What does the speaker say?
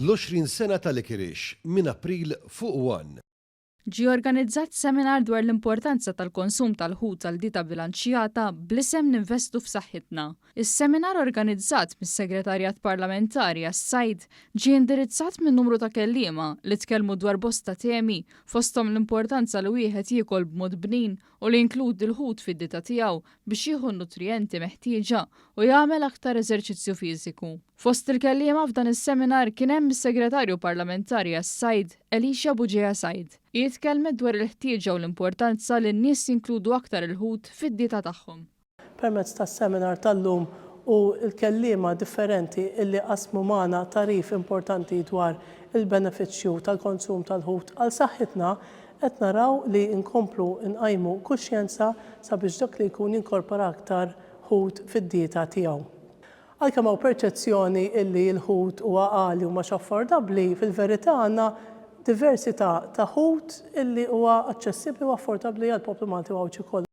L-20 sena ta' Licorice minn April fuq One. Ġie organizzat seminar dwar l-importanza tal-konsum tal-ħut għal dieta bilanċjata bl-isem Ninvestu f'Saħħitna. Is-seminar organizzat mis-Segretarjat Parlamentari għas-Sajd ġie indirizzat minn numru ta' kelliema li tkellmu dwar bosta temi fosthom l-importanza li wieħed jiekol b'mod bnin u li jinkludi l-ħut fid-dieta tiegħu biex jieħu n-nutrijenti meħtieġa u jagħmel aktar eżerċizzju fiżiku. Fost il-kelliema f'dan is-seminar kien hemm is-Segretarju Parlamentari għas-Sajd, Alicia Bugeja Said. Hi tkellmet dwar il-ħtieġa u l-importanza li n-nies jinkludu aktar il-ħut fid-dieta tagħhom. Permezz tas-seminar tal-lum u l-kelliema differenti illi qasmu magħna tagħrif importanti dwar il-benefiċċju tal-konsum tal-ħut għal saħħitna, qed naraw li nkomplu nqajmu kuxjenza sabiex dak li jkun jinkorpora aktar ħut fid-dieta tiegħu. Għalkemm hawn perċezzjoni illi l-ħut huwa għali u mhux affordabbli, fil-verità għandna diversità ta' ħut illi huwa aċċessibbli u affordabbli għall-poplu Malti u Għawdxi kollu.